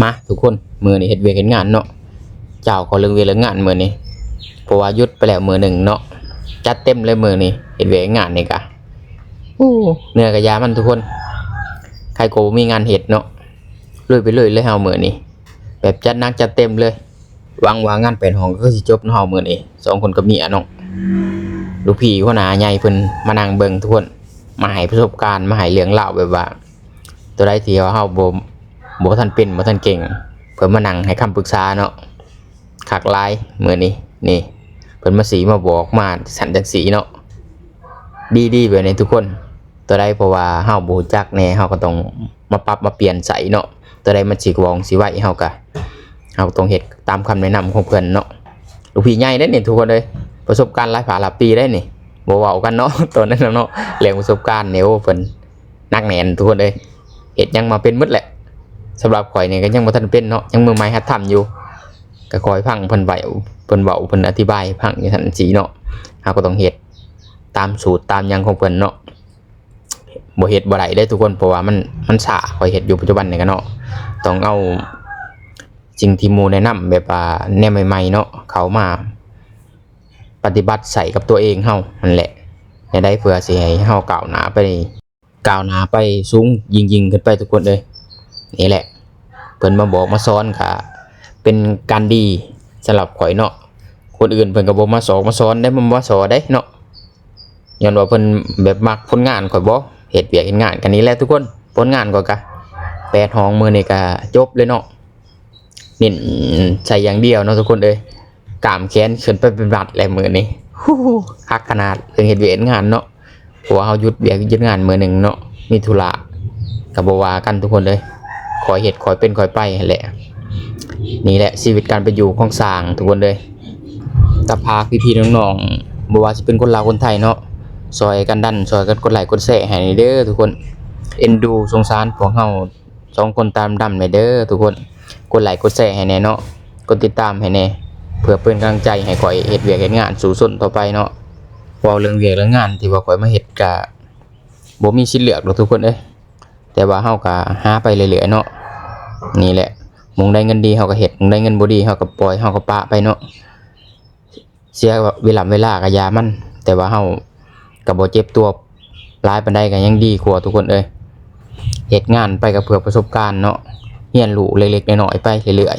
ມາທຸກຄົນ ມື້ນີ້ເຮັດວຽກເຮັດງານເນາະ ເຈົ້າຂໍເລື່ອງວຽກເລື່ອງງານມື້ນີ້ ເພາະວ່າຢຸດໄປແລ້ວມື້ໜຶ່ງເນາະ ຈັດເຕັມເລີຍມື້ນີ້ ເຮັດວຽກເຮັດງານນີ້ກະ ໂອ້ ເໜື່ອຍກະຢ່າມັນທຸກຄົນ ໃຜກໍບໍ່ມີງານເຮັດເນາະ ລຸຍໄປເລີຍເລີຍເຮົາມື້ນີ້ ແບບຈັດໜັກຈັດເຕັມເລີຍ. ຫວັງວ່າງານແປດຫ້ອງກໍຄືຊິຈົບເນາະເຮົາມື້ນີ້ ສອງຄົນກັບເມຍເນາະ ລູກພີ່ຫົວໜ້າໃຫຍ່ເພິ່ນມານັ່ງເບິ່ງທຸກຄົນ ມາໃຫ້ປະສົບການ ມາໃຫ້ເລື່ອງລາວແບບວ່າ ຕົວໃດທີ່ວ່າເຮົາບໍ່ ບໍ່ທັນເປັນ ບໍ່ທັນເກັ່ງ ເພິ່ນມານັ່ງໃຫ້ຄຳປຶກສາເນາະ ຄັກຫຼາຍມື້ນີ້ ນີ້ ເພິ່ນມາຊີ້ມາບອກມາຊັ້ນຈັ່ງຊີ້ເນາະ ດີໆ ແບບນີ້ທຸກຄົນ ຕົວໃດເພາະວ່າເຮົາບໍ່ຮູ້ຈັກແດ່ ເຮົາກໍຕ້ອງມາປັບມາປ່ຽນໃສ່ເນາະ ຕົວໃດມັນຊິວ່ອງຊິໄວ ເຮົາກໍ ເຮົາກໍຕ້ອງເຮັດຕາມຄຳແນະນຳຂອງເພິ່ນເນາະ ລູກພີ່ໃຫຍ່ເດ້ນີ້ທຸກຄົນເອີຍ ປະສົບການຫຼາຍພາຫຼາຍປີໄດ້ນີ້ ບໍ່ເວົ້າກັນເນາະ ຕອນນັ້ນນະເນາະ ເລື່ອງປະສົບການນີ້ ໂອ້ ເພິ່ນໜັກແໜ້ນທຸກຄົນເອີຍ ເຮັດຫຍັງມາເປັນໝົດແຫຼະ ສຳລັບຂ້ອອຍນີ້ກໍຍັງບໍ່ທັນເປັນເນາະ ຍັງມືໃໝ່ຫັດທຳຢູ່ ກໍຄອຍຟັງເພິ່ນເວົ້າ ເພິ່ນເວົ້າ ເພິ່ນອະທິບາຍໃຫ້ຟັງຈັ່ງຊັ້ນຊີ້ເນາະ ເຮົາກໍຕ້ອງເຮັດຕາມສູດຕາມຫຍັງຂອງເພິ່ນເນາະ ບໍ່ເຮັດບໍ່ໄດ້ເດ້ທຸກຄົນ ເພາະວ່າມັນ ມັນຊ້າ ຂ້ອຍເຮັດຢູ່ປັດຈຸບັນນີ້ກະເນາະ ຕ້ອງເອົາສິ່ງທີ່ໝູ່ແນະນຳ ແບບວ່າແນວໃໝ່ໆເນາະ ເຂົ້າມາປະຕິບັດໃສ່ກັບຕົວເອງເຮົາຫັ້ນແຫຼະ ແນວໃດເພື່ອຊິໃຫ້ເຮົາກ້າວໜ້າໄປ ກ້າວໜ້າໄປສູງຍິ່ງໆຂຶ້ນໄປທຸກຄົນເອີຍ ນີ້ແຫຼະ ເພິ່ນມາບອກມາສອນກະເປັນການດີສຳລັບຂ້ອຍເນາະ ຄົນອື່ນເພິ່ນກໍບໍ່ມາສອກມາສອນເດ້ ບໍ່ມາສໍເດ້ເນາະ ຍ້ອນວ່າເພິ່ນແບບມັກຜົນງານຂ້ອຍບໍ ເຮັດວຽກເຮັດງານກັນນີ້ແຫຼະທຸກຄົນ ຜົນງານຂ້ອຍກະ ແປດຫ້ອງມື້ນີ້ກະຈົບເລີຍເນາະ ເນັ້ນໃສ່ຢ່າງດຽວເນາະທຸກຄົນເອີຍ ກ້າມແຂນຂຶ້ນໄປເປັນວັດແລ້ວມື້ນີ້ ຫູ ຄັກຂະໜາດ ເລື່ອງເຮັດວຽກເຮັດງານເນາະ ເພາະວ່າເຮົາຢຸດວຽກຢຸດງານມື້ໜຶ່ງເນາະ ມີທຸລະ ກໍບໍ່ວ່າກັນທຸກຄົນເອີຍ ຄ່ອຍເຮັດຄ່ອຍເປັນຄ່ອຍໄປຫັ້ນແຫຼະ ນີ້ແຫຼະຊີວິດການເປັນຢູ່ຂອງຊ່າງທຸກຄົນເອີຍ ກໍຝາກພີ່ໆນ້ອງໆ ບໍ່ວ່າຊິເປັນຄົນລາວຄົນໄທເນາະ ຊ່ອຍກັນດັນ ຊ່ອຍກັນກົດໄລກົດແຊໃຫ້ແດ່ເດີທຸກຄົນ ເອັນດູສົງສານພວກເຮົາສອງຄົນຕາດຳໆແດ່ເດີທຸກຄົນ ກົດໄລກົດແຊໃຫ້ແດ່ເນາະ ກົດຕິດຕາມໃຫ້ແດ່ ເພື່ອເປັນກຳລັງໃຈໃຫ້ຂ້ອຍເຮັດວຽກເຮັດງານສູ້ຊົນຕໍ່ໄປເນາະ ເວົ້າເລື່ອງວຽກເລື່ອງງານທີ່ວ່າຂ້ອຍມາເຮັດກະ ບໍ່ມີສິດເລືອກດອກທຸກຄົນເອີຍ ແຕ່ວ່າເຮົາກະຫາໄປເລື້ອຍໆເນາະ ນີ້ແຫຼະ ໝ່ອງໃດເງິນດີເຮົາກະເຮັດ ໝ່ອງໃດເງິນບໍ່ດີເຮົາກະປ່ອຍ ເຮົາກະປະໄປເນາະ ເສຍເວລາເວລາກະຢ່າມັນ ແຕ່ວ່າເຮົາກະບໍ່ເຈັບຕົວຫຼາຍປານໃດກະຍັງດີກວ່າທຸກຄົນເອີຍ ເຮັດງານໄປກະເພື່ອປະສົບການເນາະ ຮຽນຮູ້ເລັກໆນ້ອຍໆໄປເລື້ອຍ